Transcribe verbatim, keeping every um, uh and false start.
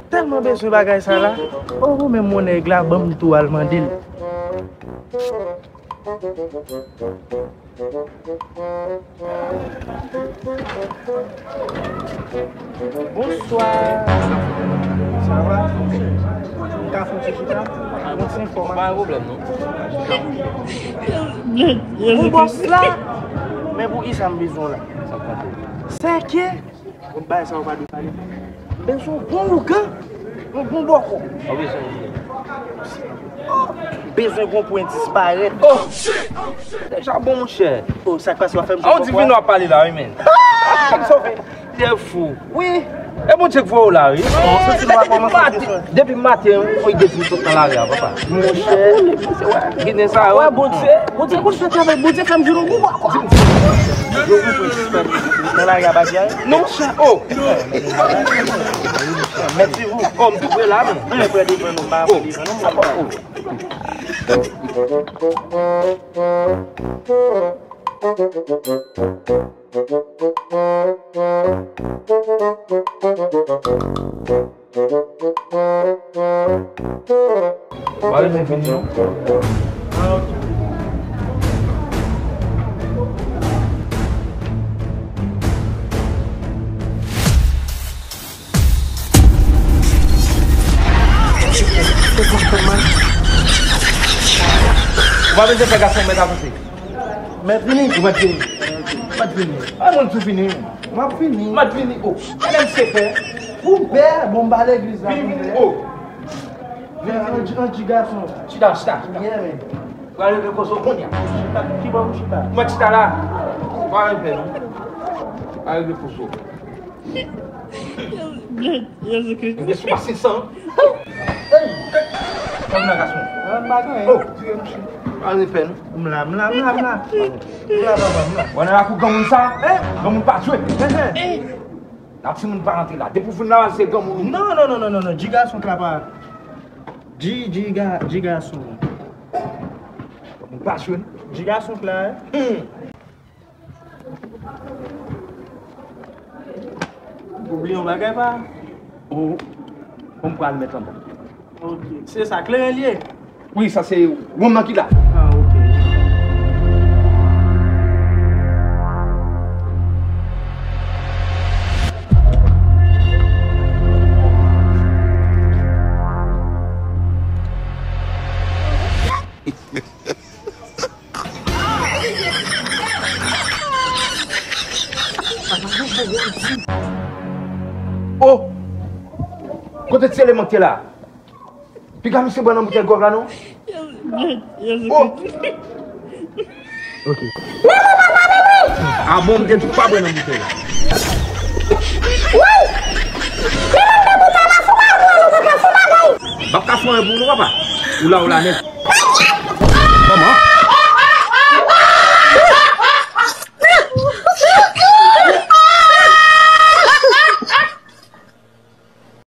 Tèlman bezwen bagay sa la. Oh, menm mon nèg la, ban m tou al mande l. Bonswa. Sa va? M ka fè yon ti chita? Yon ti enfòmasyon. Pa gen pwoblèm, non. Mon bòs la. Men poukisa m bezwen w la? Sa k pase? Sèke Bon, bagay sa yo pa dwe pale. M bezwen yon bon ougan, yon bon bòkò. Ou bezwen yon bon. Oh, m bezwen yon pou en disparèt. Oh! Deja bon, monchè. Oh, sa k pase w ap fè m jwe kòkwa? A, yon divino ap pale la, wi, men. Ah, m sove. Li fou. Wi. E Bondye k voye w la, wi. Oh, soti nou a kòmanse. Depi maten, yon ide di m sot nan lari a, papa. Monchè, se wè, ginen sa yo. Wè, Bondye, Bondye konn fè travay, Bondye fè m jwenn yon bon bòkò. Nan lari a bagay. Non, monchè, oh. Mèt di ou. Oh, m tou pre la, men. Mwen pre devan nou, m pa pre devan nou, mwen pa. Mwen rete fini, non? Ah, ok. Ou pa bezwen fè gason mèt avanse. Mèt vini. Ou mèt vini. Mèt vini. A, mwen tou fini. M ap fini. Mèt vini. Oh, gade m se pè. Pou pè, bon, m ba legliz la. Vini, vini. Oh. Vini, vini. An ti gason. Chita, chita, chita. Yeah, man. Pral leve kozo kounye a. Chita, ki bò pou chita? Mwen chita la. Pa leve, non. Pa leve kozo. Jezikri. Mwen sou pase san. Hey! Fè m la, gason. An bagay. Oh! Tire m chita. Pa leve, non. M la, m la, m la, m la. M la, papa, m la. Wè nan lakou granmoun sa? Eh? Granmoun pa jwe. Eh, eh. La timoun pa rantre la. Depi w fin la, se granmoun. Non, non, non, non, non, non. Dji gason k la pa. Dji, dji ga, dji gason. Moun pa jwenn. Dji gason k la, eh. Hmm. Ou bliye yon bagay, pa? Ou, ou m pral met anba. Ok. Se sa, kleren l ye? Wi, sa se wonm nan ki la. Ah, ok. Oh! Kote ti eleman k te la? Piga misye bwè nan boutèy gwòg la non. Oh! Ok. Ah bon, m te di w pa bwè nan boutèy la. M ap ka fè anyen pou nou, papa. Ou la, ou la nèt. Kòman?